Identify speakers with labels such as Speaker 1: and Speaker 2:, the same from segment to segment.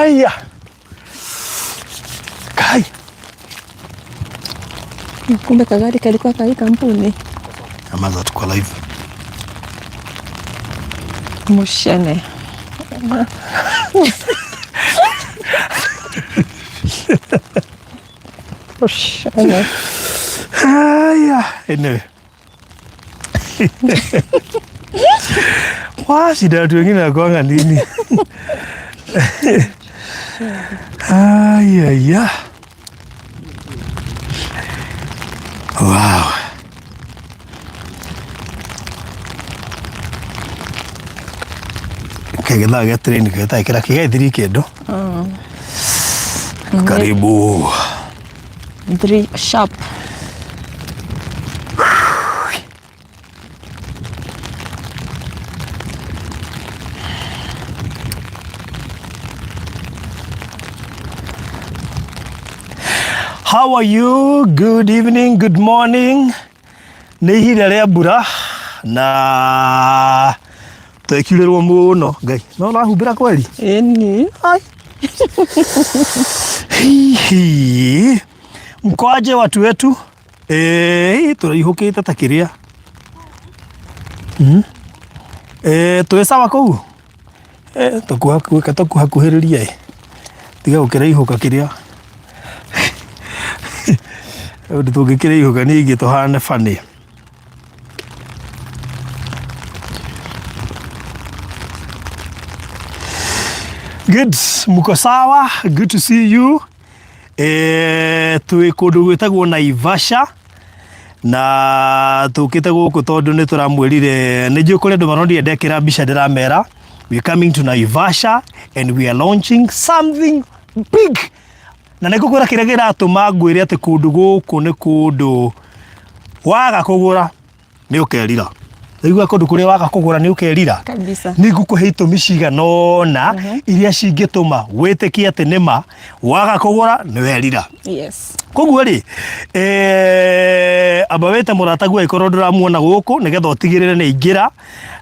Speaker 1: Haya. Kai.
Speaker 2: Kumbe kagari kalikuwa ka hii kampuni.
Speaker 1: Amaza tuko live.
Speaker 2: Mushene. Mushene.
Speaker 1: Haya. Anyway. Wa shida watu wengine wakuanga nini? Aya ya. Wow. Kegithaa gĩa train gĩtarĩ kĩra kĩgethiri kĩndũ. Karibu.
Speaker 2: 3 sharp.
Speaker 1: How are you? Good evening, good morning. Nĩ ihinda rĩa mbura na twekiurĩrwo mũno Ngai. No ũrahumbĩra kweli?
Speaker 2: Ĩni.
Speaker 1: Ai. Hihi. Mkoaje watu wetu? Eh, tũraihũkĩte ta kĩrĩa. Mm. Eh, twĩ sawa kũu? Eh, tũkuhakuhĩ tũkuhakuhĩrĩria ĩ. Tiga gũkĩraihũka kĩrĩa. Ũndũ tũngĩkĩraihũka ningĩ tũhane funny. Good, mko sawa? Good to see you. Eh, twĩ kũndũ gwĩtagwo Naivasha na tũkĩte gũkũ tondũ nĩ tũramwĩrire nĩ njũĩ kũrĩ andũ maronire ndekĩra mbica ndĩramera we are coming to Naivasha and we are launching something big na nĩ ngũkwĩra kĩrĩa kĩratũma ngwĩre atĩ kũndũ gũkũ nĩ kũndũ waga kũgũra nĩ ũkerira Ũiguaga kũndũ kũrĩa waga kũgũra nĩ ũkerira
Speaker 2: Kabisa.
Speaker 1: nĩ ngũkũhe itũmi cigana ũna iria cingĩtũma wĩtĩkie atĩ nĩ ma waga kũgũra nĩ werira
Speaker 2: Yes.
Speaker 1: koguo rĩ eh, amba wĩte mũrataguo angĩkorwo ndũramuona gũkũ nĩgetha ũtigĩrĩre nĩ aingĩra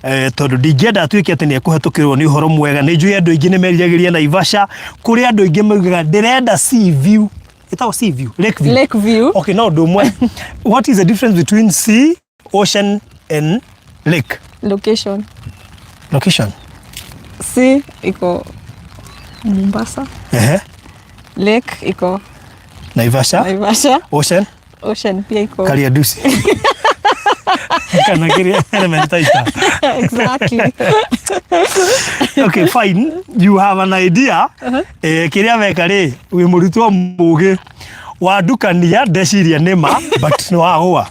Speaker 1: eh, tondũ ndingĩenda atuĩke atĩ nĩ ekũhetũkĩrwo nĩ ũhoro mwega nĩ njũĩ andũ aingĩ nĩ meriragĩria Naivasha kũrĩ andũ aingĩ maugaga ndĩrenda sea view ĩtagwo sea view lake view
Speaker 2: Lake view.
Speaker 1: okay no ũndũ ũmwe what is the difference between sea ocean and lake
Speaker 2: Location.
Speaker 1: location
Speaker 2: Sea iko Mombasa.
Speaker 1: ehe
Speaker 2: Lake iko
Speaker 1: Naivasha
Speaker 2: Naivasha.
Speaker 1: ocean
Speaker 2: Ocean pia iko.
Speaker 1: Kariandusi kana kĩrĩa Elementaita
Speaker 2: Exactly.
Speaker 1: okay fine you have an idea eh, kĩrĩa weka rĩ wĩ mũrutwo mũgĩ wandukania ndeciria nĩ ma but nĩ wagũa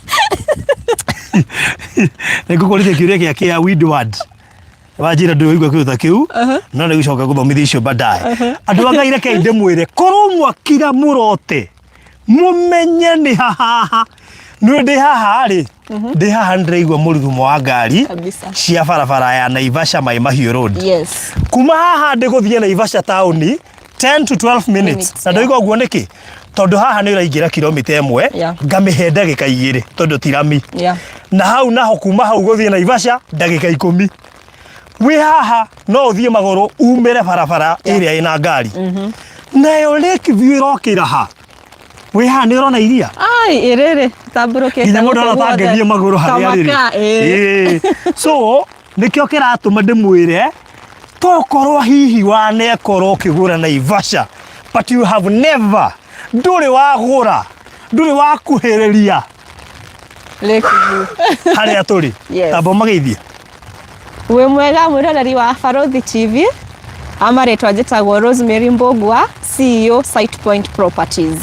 Speaker 1: nĩ ngũkũrĩtie kĩũria gĩa kĩa Windward wanjĩra ndũĩ waigua kĩndũ ta kĩu no nĩ gũcoka gũthomithia icio baadaye andũ a Ngai rekei ndĩmwĩre korwo mwakira mũrote mũmenye nĩ hahaha nĩ ndĩ haha rĩ ndĩ haha nĩndĩraigua mũrurumo wa ngari
Speaker 2: Kabisa.
Speaker 1: cia barabara ya Naivasha Mai Mahiũ Road
Speaker 2: Yes.
Speaker 1: kuma haha ndĩ gũthiĩ Naivasha taũni 10 to 12 minutes
Speaker 2: Minutes,
Speaker 1: na
Speaker 2: yeah.
Speaker 1: ndoiga ũguo nĩkĩ tondũ haha nĩ ũraingĩra kilomita ĩmwe
Speaker 2: Yeah.
Speaker 1: ngamĩhe ndagĩka igĩrĩ tondũ ti rami
Speaker 2: Yeah.
Speaker 1: na hau naho kuma hau gũthiĩ Naivasha ndagĩka ikũmi wĩ haha no ũthiĩ magũrũ umĩre barabara ĩrĩa ĩna ngari nayo Lake View ĩrokĩra ha wĩ haha nĩ ũrona iria
Speaker 2: Ai, ĩrĩrĩ tambũrũkĩte
Speaker 1: nginya mũndũ
Speaker 2: gũkũ
Speaker 1: ona
Speaker 2: guothe.
Speaker 1: tangĩthiĩ magũrũ harĩa rĩrĩ
Speaker 2: Kamaka, ĩĩ.
Speaker 1: Ĩĩ. so nĩkĩo kĩratũma ndĩmwĩre tokorwo hihi wanekorwo ũkĩgũra Naivasha but you have never ndũrĩ wagũra ndũrĩ wakuhĩrĩria
Speaker 2: Lake View.
Speaker 1: harĩa tũrĩ
Speaker 2: Yes.
Speaker 1: tamba ũmageithie
Speaker 2: Wĩ mwega mwĩroreri wa Barũthi TV. Amarĩtwa njĩtagwo Rosemary Mbũgua, CEO Site Point Properties.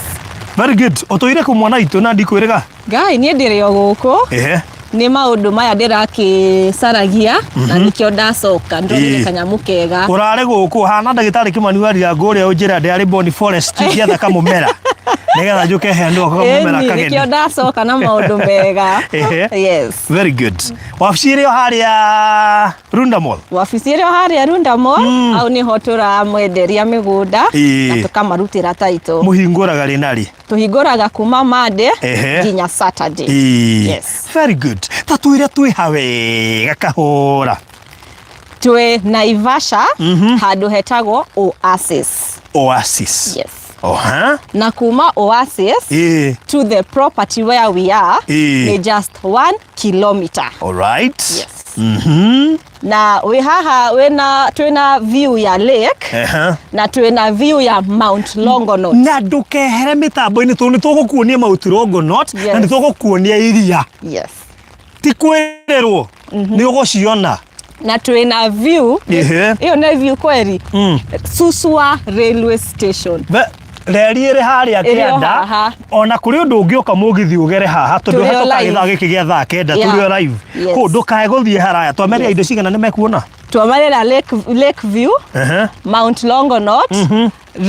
Speaker 1: very good ũtũire kũ mwana witũ na ndikwĩrĩga
Speaker 2: Ngai niĩ ndĩrĩ o gũkũ
Speaker 1: ehe
Speaker 2: nĩ maũndũ maya ndĩrakĩcaragia na nĩkĩo ndacoka ndonire
Speaker 1: Ĩĩ.
Speaker 2: kanyamũ kega
Speaker 1: ũrarĩ gũkũ hana ndagĩtarĩ Kĩmani wa Ndirango ũrĩa ũnjĩra ndĩarĩ Boni Forest ngĩetha kamũmera nĩgetha njũke heanwo kamũmera
Speaker 2: Ĩni,
Speaker 1: kageni
Speaker 2: nĩkĩo ndacoka na maũndũ mega
Speaker 1: Ehe.
Speaker 2: yes
Speaker 1: very good wabici ĩrĩ o harĩa Runda Mall
Speaker 2: wabici ĩrĩ o harĩa Runda Mall hau nĩho tũramwenderia mĩgũnda
Speaker 1: Ĩĩ.
Speaker 2: na tũkamarutĩra taitũ
Speaker 1: mũhingũraga rĩ na rĩ
Speaker 2: tũhingũraga kuma Monday
Speaker 1: Ehe.
Speaker 2: nginya Saturday
Speaker 1: Ĩĩ.
Speaker 2: Yes.
Speaker 1: very good ta twĩre twĩ ha wega kahũra
Speaker 2: Twĩ Naivasha, handũ hetagwo Oasis.
Speaker 1: Oasis.
Speaker 2: Yes.
Speaker 1: Oha.
Speaker 2: Na kuma Oasis to the property where we are nĩ just 1 kilometer.
Speaker 1: All right.
Speaker 2: Yes. Na wĩ haha wĩna twĩna view ya lake na twĩna view ya Mount Longonot.
Speaker 1: Na ndũkehere mĩtambo-inĩ tondũ nĩ tũgũkuonia Mount Longonot na nĩ tũgũkuonia iria.
Speaker 2: Yes.
Speaker 1: Ti kwĩrĩrwo, nĩ ũgũciona.
Speaker 2: Na twĩna view ĩyo nĩ view kweri. Suswa railway station.
Speaker 1: Reri ĩrĩ harĩa
Speaker 2: Ĩrĩ o
Speaker 1: kĩanda.
Speaker 2: Haha.
Speaker 1: Ona kũrĩ ũndũ ũngĩũka mũgithi ũgere haha tondũ
Speaker 2: Tũrĩ o
Speaker 1: hetũka
Speaker 2: live.
Speaker 1: gĩthaa gĩkĩ gĩa thaa 9 tũrĩ o live. Kũ ndũkae gũthiĩ haraya, twameria indo cigana nĩ mekuona.
Speaker 2: Twamarĩra lake view, Mount Longonot,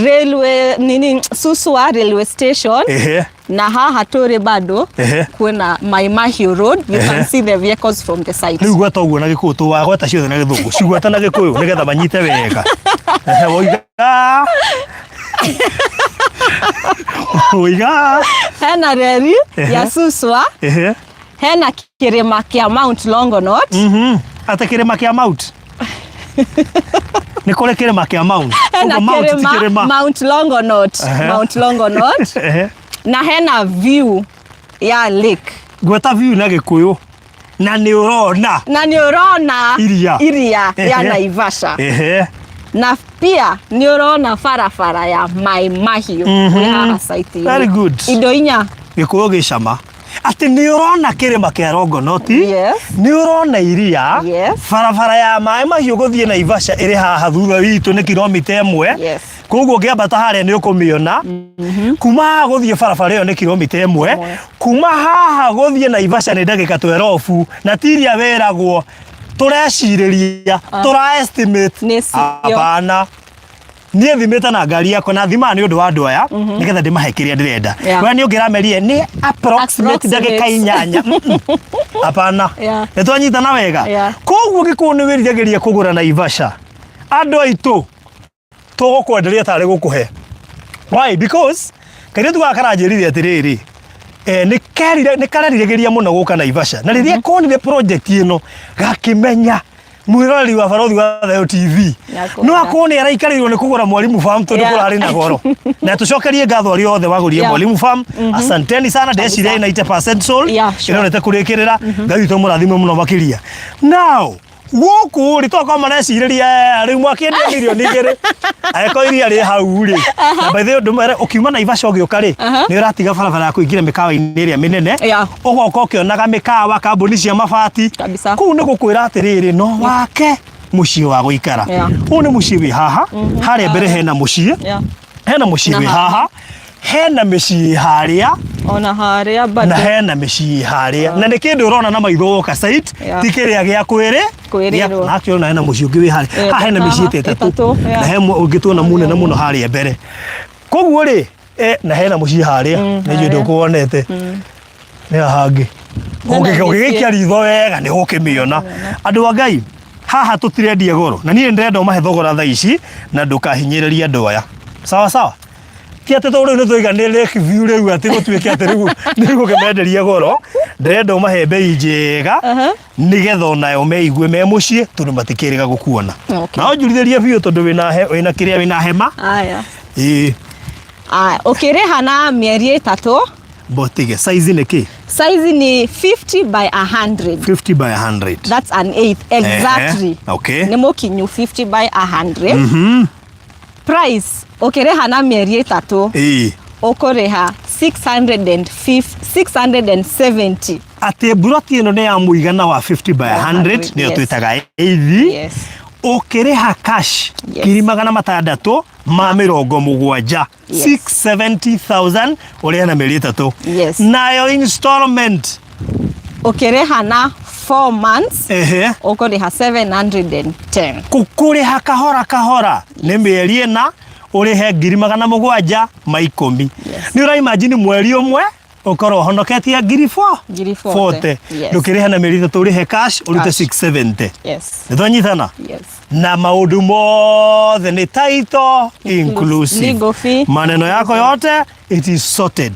Speaker 2: railway nini, Suswa railway station. Na haha tũrĩ bado kwĩna Mai Mahiu road, you can see the vehicles from the site.
Speaker 1: Rĩu gweta ũguo na Gĩkũyũ, tũwagweta ciothe na Gĩthũngũ, cigweta na Gĩkũyũ nĩgetha manyite wega. Ehe, woiga woiga
Speaker 2: Hena reri ya Suswa, hena kĩrĩma kĩa Mount Longonot.
Speaker 1: Atĩ kĩrĩma kĩa Mount, nĩ kũrĩ kĩrĩma kĩa Mount?
Speaker 2: Hena
Speaker 1: Ũguo Mount ti
Speaker 2: kĩrĩma
Speaker 1: kĩrĩma.
Speaker 2: Mount Longonot. Mount Longonot. Na hena view ya lake.
Speaker 1: Gweta view na Gĩkũyũ, na nĩ ũrona
Speaker 2: Na nĩ ũrona
Speaker 1: Iria.
Speaker 2: iria ya Naivasha. Na pia nĩ ũrona barabara ya Mai Mahiu wĩ haha site-inĩ.
Speaker 1: Very good.
Speaker 2: Indo inya.
Speaker 1: Gĩkũyũ gĩcama atĩ nĩ ũrona kĩrĩma kĩa Longonot. Nĩ ũrona iria. Barabara ya Maĩ Mahiũ gũthiĩ Naivasha ĩrĩ haha thutha witũ, nĩ kilomita 1. Koguo ũngĩambata harĩa nĩ ũkũmĩona. Kuma haha gũthiĩ barabara ĩyo nĩ kilomita 1.
Speaker 2: 1.
Speaker 1: Kuma haha gũthiĩ Naivasha nĩ ndagĩka 12, na ti iria wĩragwo tũrecirĩria, tũra estimate.
Speaker 2: Nĩ cio.
Speaker 1: Hapana, niĩ thimĩte na ngari yakwa na thimaga nĩ ũndũ wa andũ aya nĩgetha ndĩmahe kĩrĩa ndĩrenda. We nĩ ũngĩramerie nĩ approximate ndagĩka
Speaker 2: Approximate.
Speaker 1: 8. Hapana. Nĩ twanyitana wega. Koguo gĩkũyũ nĩ wĩriragĩria kũgũra Naivasha, andũ aitũ, tũgũkwenderia tarĩ gũkũhe. Why? Because kairĩtu gaka karanjĩrire atĩrĩrĩ, nĩ kerire nĩ kareriragĩria mũno gũka Naivasha, na rĩrĩa konire project ĩno gakĩmenya mwĩroreri wa Barothi wa Thayo TV
Speaker 2: Nĩakwenda.
Speaker 1: no akorwo nĩ araikarĩirwo nĩ kũgũra Mwalimu Farm tondũ kũrarĩ na goro. Na tũcokerie ngatho arĩa othe wagũrire Mwalimu Farm. Asanteni sana, ndeciria 90% sold. Ĩronete kũrĩkĩrĩra. Ngai witũ mũrathime mũno makĩria. Now gũkũ rĩ, tokorwo marecirĩria rĩu mwakĩendia mirioni 2, angĩkorwo iria rĩ hau rĩ. Na by the way, ndũmere ũkiuma Naivasha ũgĩũka rĩ, nĩ ũratiga barabara ya kũingĩra mĩkawa-inĩ ĩrĩa mĩnene, ũgoka ũkĩonaga mĩkawa, kambuni cia mabati. Kũu nĩ gũkwĩra atĩrĩrĩ, no wake mũciĩ wa gũikara. Ũyũ nĩ mũciĩ wĩ haha harĩa mbere, hena mũciĩ, hena mũciĩ
Speaker 2: Na
Speaker 1: wĩ
Speaker 2: haha.
Speaker 1: haha, hena mĩciĩ harĩa
Speaker 2: Ona harĩa bado.
Speaker 1: Na hena mĩciĩ harĩa, na nĩ kĩndũ ũrona na maitho woka site. Ti kĩrĩa gĩa kwĩrĩ
Speaker 2: Kwĩrĩrwo.
Speaker 1: Nake ona hena mũciĩ ũngĩ wĩ harĩa. Haha hena mĩciĩ
Speaker 2: haha,
Speaker 1: ta 3.
Speaker 2: 3, yeah.
Speaker 1: Na he ũngĩ tuona mũnene mũno harĩa mbere. Koguo rĩ, na hena mũciĩ harĩa, nĩ njũĩ
Speaker 2: harĩa.
Speaker 1: ndũkuonete, nĩ haha hangĩ.
Speaker 2: Hena
Speaker 1: Ũngĩgĩikia
Speaker 2: mĩciĩ.
Speaker 1: ritho wega nĩ ũgũkĩmĩona. Andũ a Ngai, haha tũtirendia goro, na niĩ ndĩrenda ũmahe thogora thaa ici na ndũkahinyĩrĩrie andũ aya. Sawa sawa, ti atĩ tondũ rĩu nĩ twaiga nĩ Lake View rĩu atĩ gũtuĩke atĩ rĩu nĩ gũkĩmenderia goro. Ndĩrenda ũmahe mbei njega nĩgetha onayo meigue me mũciĩ, tondũ matikĩrĩga gũkuona. Na ũnjurithĩrie biũ tondũ wĩna kĩrĩa, wĩna hema.
Speaker 2: Aya.
Speaker 1: Ĩĩ.
Speaker 2: Aya, ũkĩrĩha na mĩeri 3.
Speaker 1: Botige size nĩ kĩ?
Speaker 2: Size ni 50 by 100.
Speaker 1: 50 by 100.
Speaker 2: That's an eighth exactly. Nĩ mũkinyu 50 by 100. Price ũkĩrĩha na mĩeri 3, ũkũrĩha 650, 670.
Speaker 1: Atĩ mburoti ĩno nĩ ya mũigana wa 50 by 100,
Speaker 2: 100,
Speaker 1: nĩyo twĩtaga eighth. Ũkĩrĩha cash, 670,000, 670,000, ũrĩhe na mĩeri 3. Nayo installment?
Speaker 2: Ũkĩrĩha na 4 months, ũkũrĩha 710.
Speaker 1: Kũrĩha kahora kahora nĩ mĩeri 4, ũrĩhe 710,000. Nĩ ũra imagine mweri ũmwe ũkorwo ũhonoketie ngiri
Speaker 2: Ngiri
Speaker 1: 40.
Speaker 2: 40. Yes.
Speaker 1: Ndũkĩrĩha na mĩeri 3, ũrĩhe cash, ũrute
Speaker 2: Cash.
Speaker 1: 670. Nĩ twanyitana?
Speaker 2: Yes.
Speaker 1: Na maũndũ mothe nĩ title inclusive.
Speaker 2: Legal fee.
Speaker 1: Maneno yako yote, it is sorted.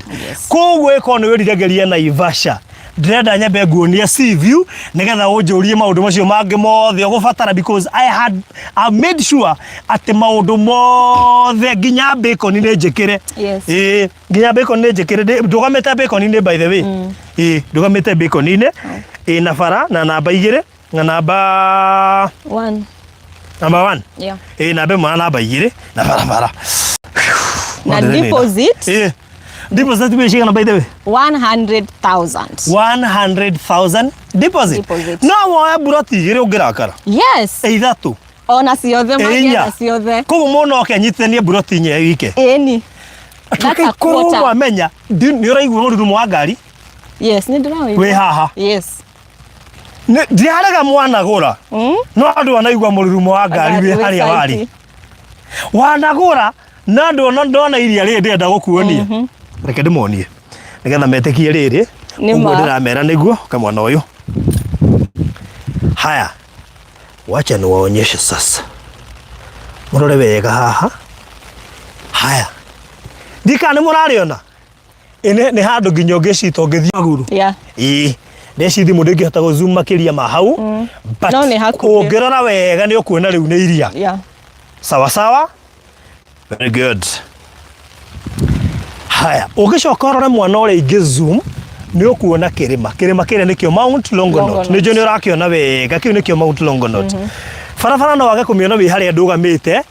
Speaker 1: Koguo ĩkorwo nĩ wĩriragĩria Naivasha Ndĩrenda nyambe nguonie sea view nĩgetha ũnjũrie maũndũ macio mangĩ mothe ũgũbatara, because I made sure atĩ maũndũ mothe nginya bacon nĩ njĩkĩre. Ĩĩ, nginya bacon nĩ njĩkĩre. Ndũgamĩte bacon-inĩ, by the way. Ĩĩ, ndũgamĩte bacon-inĩ ĩ na bara na namba 2 na namba
Speaker 2: 1.
Speaker 1: Namba 1.
Speaker 2: Yeah.
Speaker 1: Ĩ, namba 1 na namba 2 na barabara.
Speaker 2: Na deposit?
Speaker 1: Ĩ, deposit mbia cigana, by the way?
Speaker 2: 100,000.
Speaker 1: 100,000 deposit.
Speaker 2: Deposit.
Speaker 1: No woe mburoti 2 ũngĩrakara.
Speaker 2: Yes.
Speaker 1: Ĩ 3.
Speaker 2: Ona ciothe.
Speaker 1: Ĩ 4.
Speaker 2: Mangĩenda ciothe.
Speaker 1: Koguo mũndũ oke anyitithanie mburoti 4 wike.
Speaker 2: Ĩni. That's a
Speaker 1: Korwo
Speaker 2: quarter.
Speaker 1: wamenya nĩ ũraigua mũrurumo wa ngari.
Speaker 2: Yes, nĩ ndĩrawĩigua.
Speaker 1: Wĩ haha.
Speaker 2: Yes.
Speaker 1: Ndiarega mwanagũra, no andũ anaigua mũrurumo wa ngari wĩ
Speaker 2: Ngari wĩ
Speaker 1: harĩa warĩ.
Speaker 2: site.
Speaker 1: Wanagũra na andũ ona ndona iria rĩrĩ ndĩrenda gũkuonia. Reke ndĩmonie nĩgetha metĩkie rĩrĩ.
Speaker 2: Nĩ
Speaker 1: Ũguo
Speaker 2: ma.
Speaker 1: ndĩramera nĩguo ka mwana ũyũ. Haya, wacha niwaonyeshe sasa, mũrore wega haha. Haya, ndikana nĩ mũrarĩona. Ĩ, nĩ handũ nginya ũngĩcita ũngĩthiĩ magũrũ. Ĩĩ, ndeci thimũ ndĩngĩhota gũ zoom makĩria ma hau, but
Speaker 2: No nĩ hakuhĩ.
Speaker 1: ũngĩrora wega nĩ ũkuona rĩu nĩ iria. Sawa sawa, very good. Haya, ũngĩcoka ũrore mwana ũrĩa ingĩ zoom, nĩ ũkuona kĩrĩma. Kĩrĩma kĩrĩa nĩkĩo Mount Longonot.
Speaker 2: Longonot.
Speaker 1: Nĩ njũĩ nĩ ũrakĩona wega, kĩu nĩkĩo Mount Longonot. Barabara no wage kũmĩona wĩ harĩa ndũgamĩte,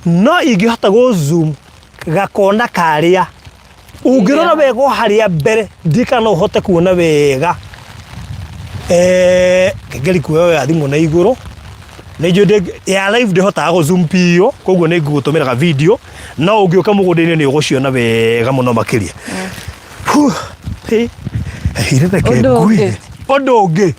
Speaker 1: no ingĩhota gũ zoom gakona karĩa ũngĩrora wega o harĩa mbere, ndika no ũhote kuona wega. Kengeri kuoya ya thimũ na igũrũ, nĩ njũĩ ya live ndĩhotaga gũ zoom biũ, koguo nĩ ngũgũtũmĩra video, no ũngĩũka mũgũnda-inĩ nĩ ũgũciona wega mũno makĩria. Huh, hĩ, reke
Speaker 2: Ũndũ ũngĩ.
Speaker 1: ngwĩre ũndũ ũngĩ.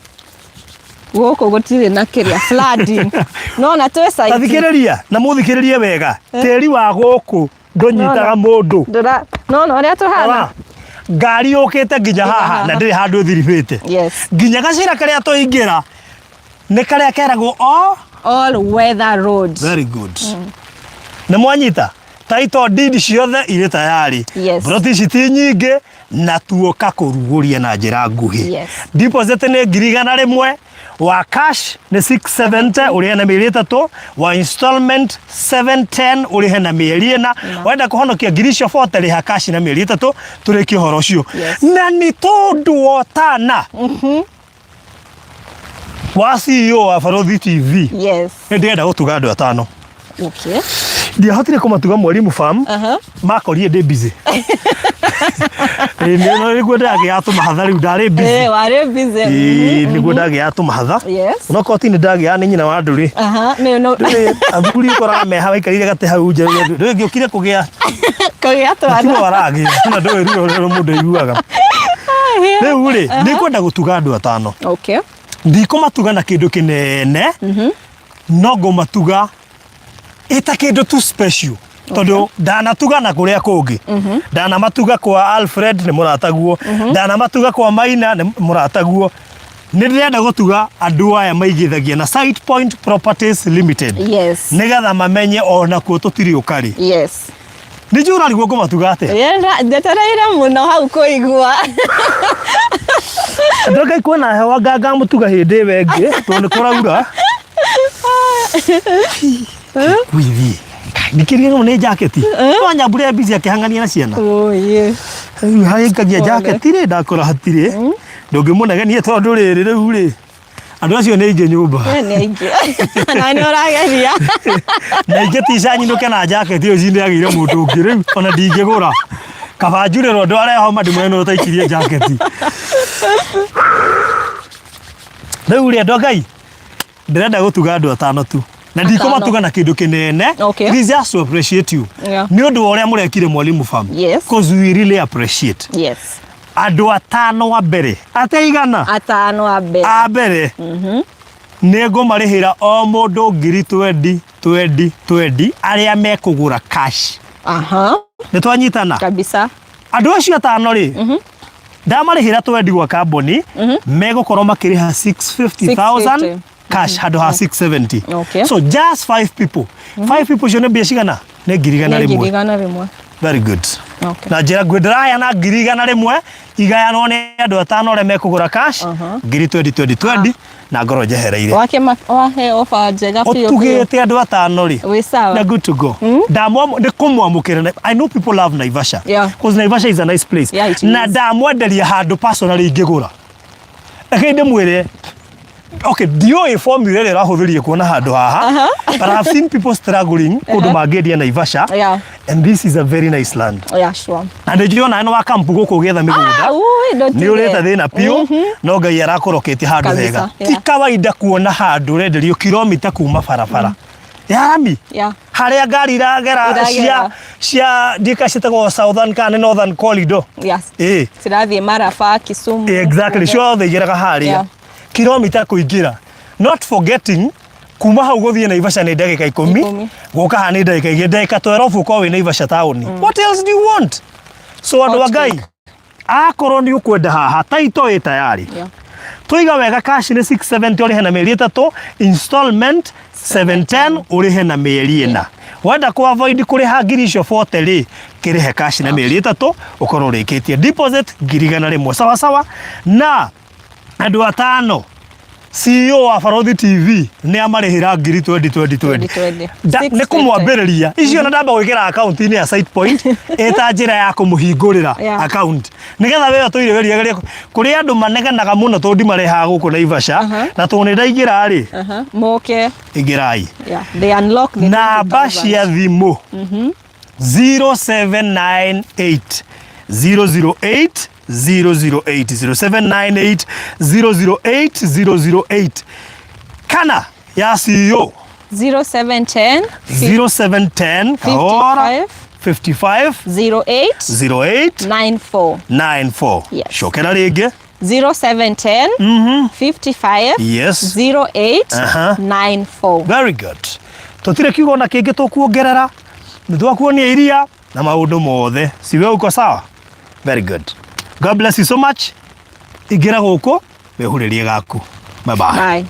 Speaker 2: Gũkũ gũtirĩ na kĩrĩa flooding. No na twĩ site.
Speaker 1: Tathikĩrĩria na mũthikĩrĩrie wega, tĩri wa gũkũ ndũnyitaga mũndũ.
Speaker 2: Ndũra no na ũrĩa tũhana.
Speaker 1: Ora, ngari yũkĩte nginya haha
Speaker 2: haha.
Speaker 1: Na ndĩrĩ handũ ĩthiribĩte. Nginya gacĩra karĩa tũingĩra nĩ karĩa keragwo o
Speaker 2: All weather road.
Speaker 1: Very good. Nĩ mwanyita title deed ciothe irĩ tayari. Broti ici ti nyingĩ na tuoka kũrugũria na njĩra nguhĩ. Deposit nĩ 100,000, wa cash nĩ 670 ũrĩhe na mĩeri 3, wa installment 710 ũrĩhe na mĩeri 4. Wenda kũhonokia ngiri icio 40, rĩha cash na mĩeri 3, tũrĩkie ũhoro ũcio. Na nĩ tondũ wa ũtana wa CEO wa Barothi TV, nĩ ndĩrenda gũtuga andũ 5. Ndiahotire kũmatuga Mwalimu Farm. Makorire ndĩ busy. Ĩĩ, nĩguo ndagĩaga tũmahatha rĩu, ndarĩ busy.
Speaker 2: Eh, warĩ busy.
Speaker 1: Ĩĩ, nĩguo ndagĩaga tũmahatha. Onokorwo ti nĩ ndagĩaga nĩ nyina wa ndũrĩ.
Speaker 2: Nĩ no.
Speaker 1: Ndũrĩ athuri ũkoraga meha waikarire gatĩ hau nja, ndũrĩ ngĩũkire kũgĩa.
Speaker 2: Kũgĩa twana.
Speaker 1: Tiwe waragĩa na ndũĩ ruo rũrĩa mũndũ aiguaga. Rĩu rĩ, nĩ ngwenda gũtuga andũ 5. Ndikũmatuga na kĩndũ kĩnene, no ngũmatuga ĩta kĩndũ tu special, tondũ ndanatuga na kũrĩa kũngĩ. Ndanamatuga kwa Alfred, nĩ mũrataguo. Ndanamatuga kwa Maina, nĩ mũrataguo. Nĩ ndĩrenda gũtuga andũ aya maigithagia na Site Point Properties Limited, nĩgetha mamenye ona kuo tũtirĩ ũkarĩ. Nĩ njũĩ ũrarigwo ngũmatuga atĩa.
Speaker 2: Ndetereire mũno hau kũigua.
Speaker 1: Ndoka kuona hewa nganga mũtuga hĩndĩ ĩyo ĩngĩ, tondũ nĩ kũraura. Gwithiĩ ndikĩriganĩrwo nĩ jaketi no nyambure mbici akĩhang'ania na ciana.
Speaker 2: Oye.
Speaker 1: Rĩu harĩkagia
Speaker 2: Pole.
Speaker 1: jaketi rĩ, ndakora hatirĩ ndũngĩmũnegenie, tondũ rĩrĩ rĩu rĩ, andũ acio nĩ aingĩ nyũmba.
Speaker 2: We nĩ aingĩ. Na nĩ ũrageria.
Speaker 1: Na ingĩ tica nyinũke na jaketi ĩyo cindeagĩire mũndũ ũngĩ, rĩu ona ndingĩgũra, kaba njurĩrwo ndware homa ndĩmwene nũ ũtaikirie jaketi. Rĩu rĩ, andũ a Ngai, ndĩrenda gũtuga andũ 5 tu na ndikũmatuga na kĩndũ kĩnene. This is just to appreciate you nĩ ũndũ wa ũrĩa mũrekire Mwalimu Farm, cause we really appreciate. Andũ 5 a mbere, ate igana?
Speaker 2: 5 a mbere.
Speaker 1: A mbere nĩ ngũmarĩhĩra o mũndũ ngiri twendi twendi twendi, arĩa mekũgũra cash. Nĩ twanyitana?
Speaker 2: Kabisa.
Speaker 1: Andũ acio 5 rĩ, ndamarĩhĩra twendi gwa kambuni, megũkorwo makĩrĩha 650,000
Speaker 2: 650.
Speaker 1: cash handũ ha 670. So just five people, five people icio nĩ mbia cigana? Nĩ ngiri igana
Speaker 2: Nĩ
Speaker 1: rĩmwe.
Speaker 2: 100,000.
Speaker 1: Very good. Na njĩra ngwĩ ndĩraheana 100,000 igayanwo nĩ andũ atano arĩa mekũgũra cash, ngiri 20 20 20, na ngorwo njehereire.
Speaker 2: Wake wahe ofa njega biũ biũ.
Speaker 1: Ũtugĩte andũ atano rĩ,
Speaker 2: Wĩ sawa.
Speaker 1: Na good to go. Ndamwa nĩ kũmwamũkĩra. I know people love Naivasha because Naivasha is a nice place.
Speaker 2: Yeah, it
Speaker 1: Na
Speaker 2: is.
Speaker 1: ndamwenderia handũ personally ingĩgũra. Reke ndĩmwĩre, okay, ndiũĩ formula ĩrĩa ĩrahũthĩrire kuona handũ haha, but I've seen people struggling kũndũ mangĩendia Naivasha, and this is a very nice land.
Speaker 2: Yeah, sure.
Speaker 1: Na nĩ njũĩ ona nĩ wa kampu gũkũ ũgĩetha mĩgũnda,
Speaker 2: Ah, ui, don't
Speaker 1: nĩ
Speaker 2: do
Speaker 1: ũrĩte
Speaker 2: that.
Speaker 1: thĩna biũ, no Ngai arakũroketie handũ hega. Ti kawaida kuona handũ ũrenderio kilomita kuma barabara ya rami, harĩa ngari iragera cia
Speaker 2: Iragera.
Speaker 1: Cia ndika ciĩtagwo Southern kana nĩ Northern Corridor.
Speaker 2: Yes.
Speaker 1: Ĩĩ.
Speaker 2: Cirathiĩ Maraba, Kisumu.
Speaker 1: Exactly, ciothe igeraga harĩa kilomita kũingĩra, not forgetting kuma hau gũthiĩ Naivasha nĩ ndagĩka 10.
Speaker 2: 10.
Speaker 1: Gũka haha nĩ ndagĩka 2, ndagĩka 12 ũkorwo wĩ Naivasha taũni. What else do you want? So andũ a
Speaker 2: Hot
Speaker 1: Ngai,
Speaker 2: cake.
Speaker 1: Akorwo nĩ ũkwenda haha, taito ĩ tayari. Tũiga wega, cash nĩ 670 ũrĩhe na mĩeri 3, installment 710 ũrĩhe na mĩeri 4. Wenda kũ avoid kũrĩha ngiri icio 40 rĩ, kĩrĩhe cash na mĩeri 3 ũkorwo ũrĩkĩtie. Deposit 100,000, sawa sawa. Na andũ atano, CEO wa Barothi TV nĩ amarĩhĩra ngiri 20 20 20.
Speaker 2: 20.
Speaker 1: Nĩ kũmwambĩrĩria icio, na ndamba gwĩkĩra akaunti-inĩ ya Site Point ĩta njĩra ya kũmũhingũrĩra account nĩgetha we ũtũire wĩriagĩria. Kũrĩ andũ manegenaga mũno tondũ ndimarehaga gũkũ Naivasha, na tondũ nĩ ndaingĩra rĩ,
Speaker 2: Moke.
Speaker 1: Ingĩrai.
Speaker 2: Yeah. They unlock the
Speaker 1: Namba
Speaker 2: 20,000.
Speaker 1: Cia thimũ 0798 008 008, 0798 008 008, kana ya CEO
Speaker 2: 0710
Speaker 1: 0710 kahora 55
Speaker 2: 08
Speaker 1: 08
Speaker 2: 94.
Speaker 1: 94.
Speaker 2: Yes.
Speaker 1: Cokera rĩngĩ.
Speaker 2: 0710 55 08 94.
Speaker 1: Very good. Tũtirĩ kiugo na kĩngĩ tũkuongerera, nĩ twakuonia iria na maũndũ mothe. Siwe uko sawa? Very good. God bless you so much. Ingĩra gũkũ wĩhurĩrie gaku. Bye bye.
Speaker 2: Bye.